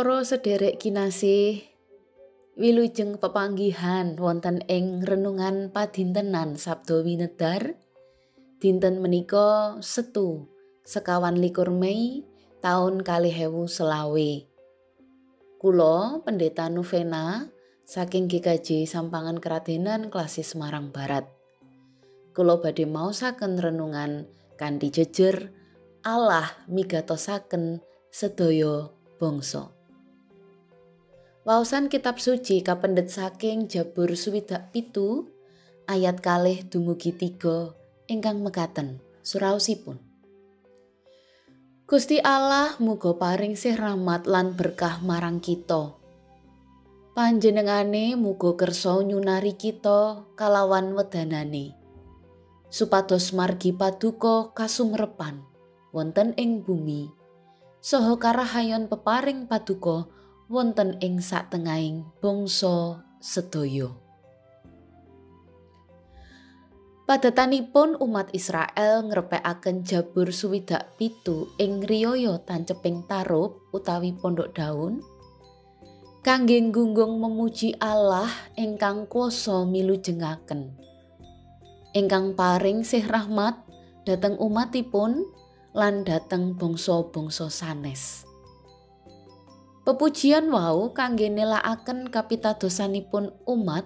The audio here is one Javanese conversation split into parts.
Para sederek kinasih, wilujeng pepanggihan wonten ing renungan padintenan Sabda Winedar. Dinten menika Setu 24 Mei taun 2020. Kula Pendeta Novena saking GKJ Sampangan Kradenan Klasis Semarang Barat. Kula badhe maosaken renungan kanthi jejer Allah migatosaken sedaya bangsa. Waosan kitab suci kapendhet saking Jabur 67 ayat 2 dumugi 3 ingkang mekaten suraosipun. Gusti Allah muga paring sih rahmat lan berkah marang kita. Panjenengane muga kersa nyunari kita kalawan wedanane, supados margi paduka kasumrepan wonten ing bumi, saha karahayon peparing paduka wonten ing satengahing bangsa sedaya. Padatanipun umat Israel ngrepekaken Jabur 67 ing riyaya tanceping tarub utawi pondok daun kangge nggunggung memuji Allah ingkang kuwasa milujengaken, ingkang paring sih rahmat dhateng umatipun lan dhateng bangsa-bangsa sanes. Pepujian wau kangge nelakaken kapitadosanipun umat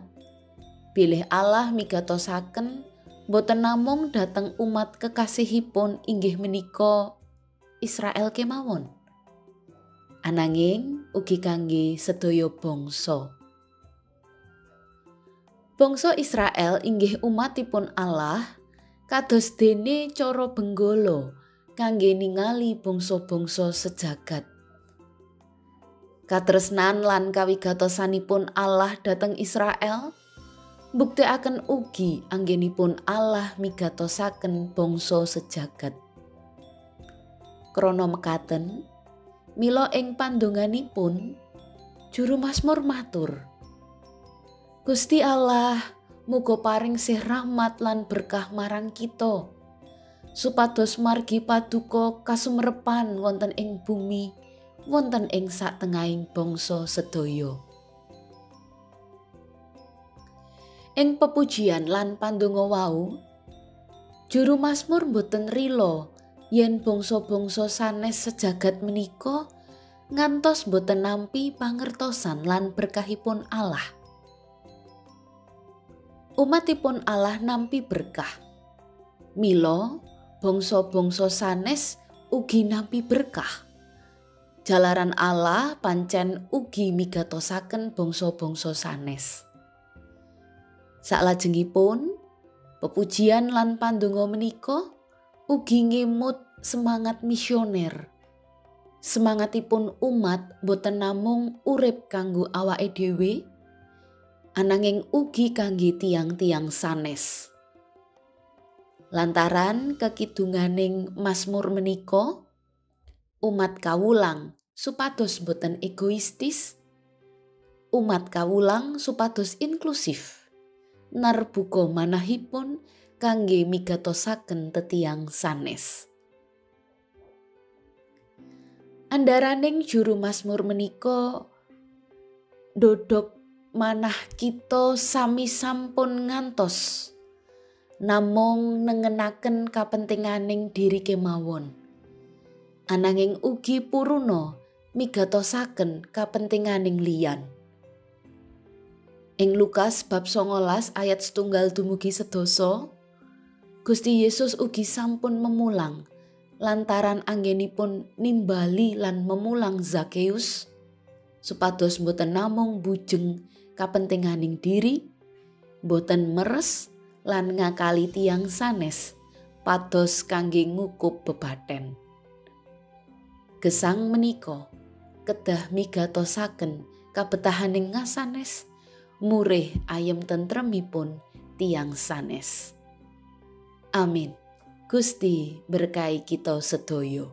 bilih Allah migatosaken boten namung dhateng umat kekasihipun inggih menika Israel kemawon, ananging ugi kangge sedaya bangsa. Bangsa Israel inggih umatipun Allah kados dene cara benggala kangge ningali bangsa-bangsa sejagat. Katresnan lan kawigatosanipun Allah dhateng Israel mbuktekaken ugi anggenipun Allah migatosaken bangsa sejagat. Krana mekaten, mila ing pandonganipun juru mazmur matur, Gusti Allah muga paring sih rahmat lan berkah marang kita, supados margi paduka kasumerepan wonten ing bumi, wonten ing satengahing bangsa sedaya. Ing pepujian lan pandonga wau, juru mazmur boten rila yen bangsa-bangsa sanes sejagat menika ngantos boten nampi pangertosan lan berkahipun Allah. Umatipun Allah nampi berkah. Mila bangsa-bangsa sanes ugi nampi berkah. Jalaran Allah pancen ugi migatosaken bangsa-bangsa sanes. Saklajengipun, pepujian lan pandonga menika ugi ngemut semangat misioner. Semangatipun umat boten namung urip kanggo awake dhewe, ananging ugi kangge tiang-tiang sanes. Lantaran kekidunganing mazmur menika, umat kawulang supados boten egoistis, umat kawulang supados inklusif, narbuka manahipun kangge migatosaken tetiang sanes. Andharaning juru mazmur menika dodok manah kita sami sampun ngantos namung nengenaken kapentinganing diri kemawon, ananging ugi puruna migatosaken kapentinganing liyan. Ing Lukas bab 19 ayat 1 dumugi 10, Gusti Yesus ugi sampun memulang lantaran anggenipun nimbali lan memulang Zakeus supados boten namung bujeng kapentinganing diri, boten meres lan ngakali tiang sanes pados kangge ngukup bebaten. Gesang menika kedah migatosaken kabetahaning ngasanes murih ayem tentremipun tiang sanes. Amin. Gusti berkahi kita sedaya.